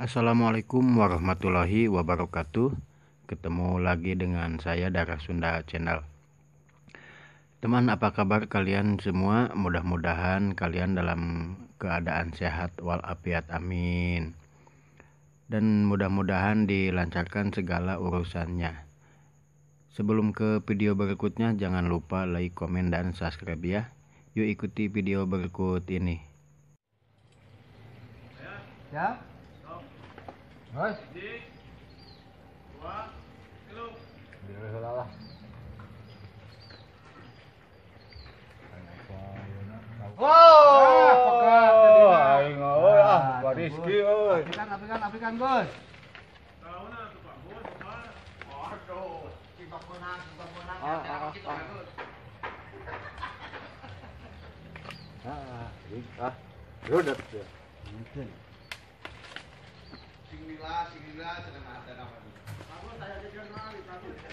Assalamualaikum warahmatullahi wabarakatuh. Ketemu lagi dengan saya Darah Sunda Channel. Teman, apa kabar kalian semua? Mudah-mudahan kalian dalam keadaan sehat walafiat, amin. Dan mudah-mudahan dilancarkan segala urusannya. Sebelum ke video berikutnya, jangan lupa like, komen, dan subscribe ya. Yuk ikuti video berikut ini. Ya. Mas. 2, 3. Lah. Wow, aing euy ah, Pak Rizky euy. Apikan, Gus. Tauna tuh Pak Bos. Waduh, cibakonang. Ah, rudet ya. Sing lila cenah ada nama.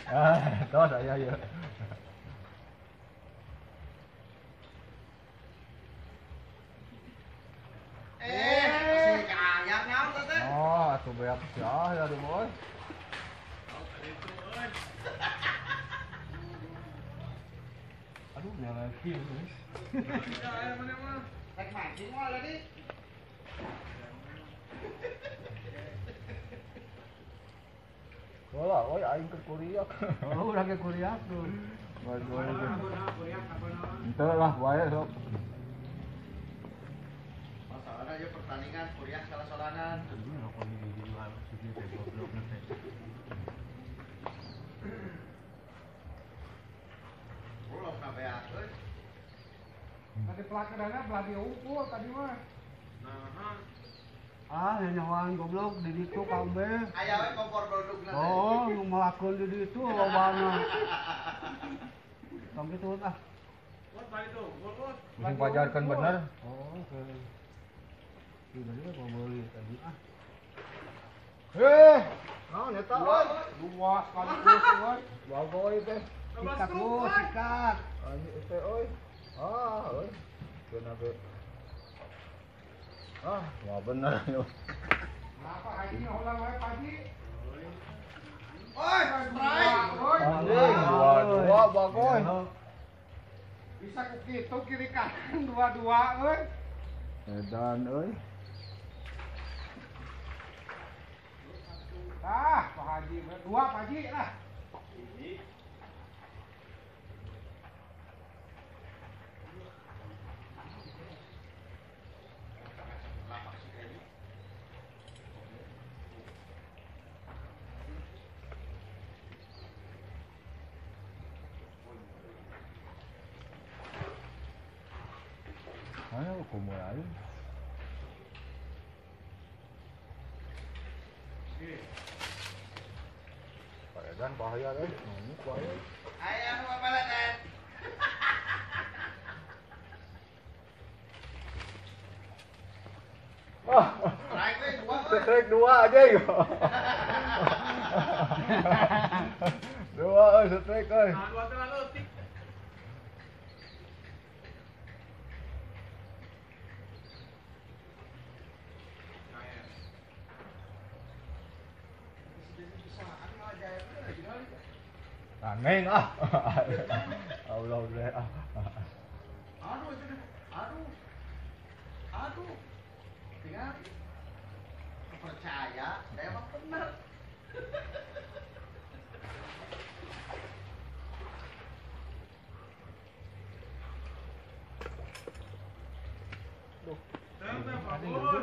Ah, tahu saya ya. Eh, kaya naon teh? Oh, atuh beak sia ya di boy. Aduh, nyala lagi, guys. Rek mancing moal tadi. Bola, oi aing ke kuriak. Oh, udah ke kuriak tuh. Entar lah wae sok. Masalahnya ya pertandingan kuriak salah sorangan. Ulah kabeak euy. Tadi pelakedanna belah diukur tadi mah. Nah. Ah, nyawan goblok di ditu kabeh. Aya we kompor beledugna. Oh, nu melakukan di ditu lobana. Tong kitu ah. Bos balik tuh, bos. Musim pajarkan bener. Oh, oke. Tiba-tiba gua beli tadi ah. Eh, naon eta euy? Dua sekaligus euy. Bagoy teh. Sikat lu, sikat. Anjing teh euy. Ah, euy. Keuna ge. Ah, wah bener yo. Kenapa hari ini ulang wae pagi? Oi, strike. Anjing, dua bagoy. Bisa ku kitu kiri kanan dua-dua euy. Edan euy. Ah, Pak Haji, dua Pak Haji lah. Ayo, aku mulai. Pak Edan bahaya euy, ngamuk bahaya. Aya nu babaladan. Ah, strike we dua. Strike dua aja yo. Dua euy strike euy. Nah, dua teh leutik. Aneh ah. Allah udah ah. Aduh itu aduh. Aduh. Tinggal percaya, saya mah bener.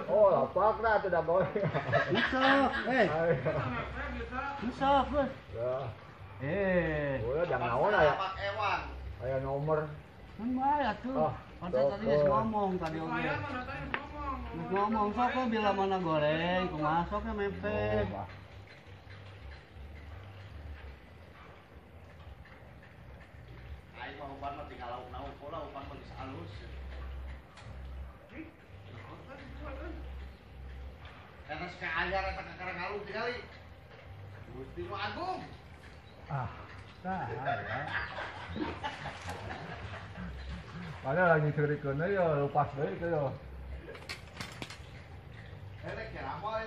Oh, lapak dah tuh dah boy. Bisa, eh. Bisa, Bos. Ya. Eh, udah jangan naon aya. Aya nomor. Kan bae atuh. Kan tadi geus ngomong tadi oge. Geus ngomong sok we bila mana goreng, kumaha sok we mepet. Aing mah umpan mah tinggal lauk naon pola umpan mah geus alus. Karena suka ayar eta kakarang alus tinggali. Gusti nu agung. Ah, tah ya. Mana lagi curikeun ya lupas deui teh yo. Elek kira moal.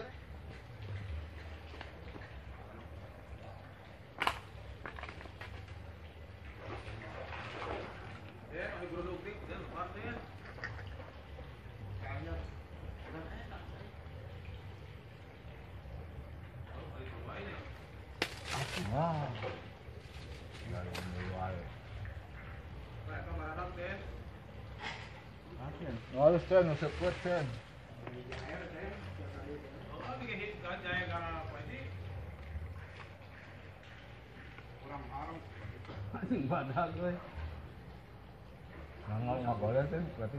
Ah. Lalu wae. Halus teh nu seukeut teh. Anjing badak euy. Nangol ngagoleh teh berarti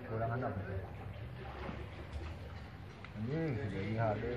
kurang handap. Anjing, si jadi hade.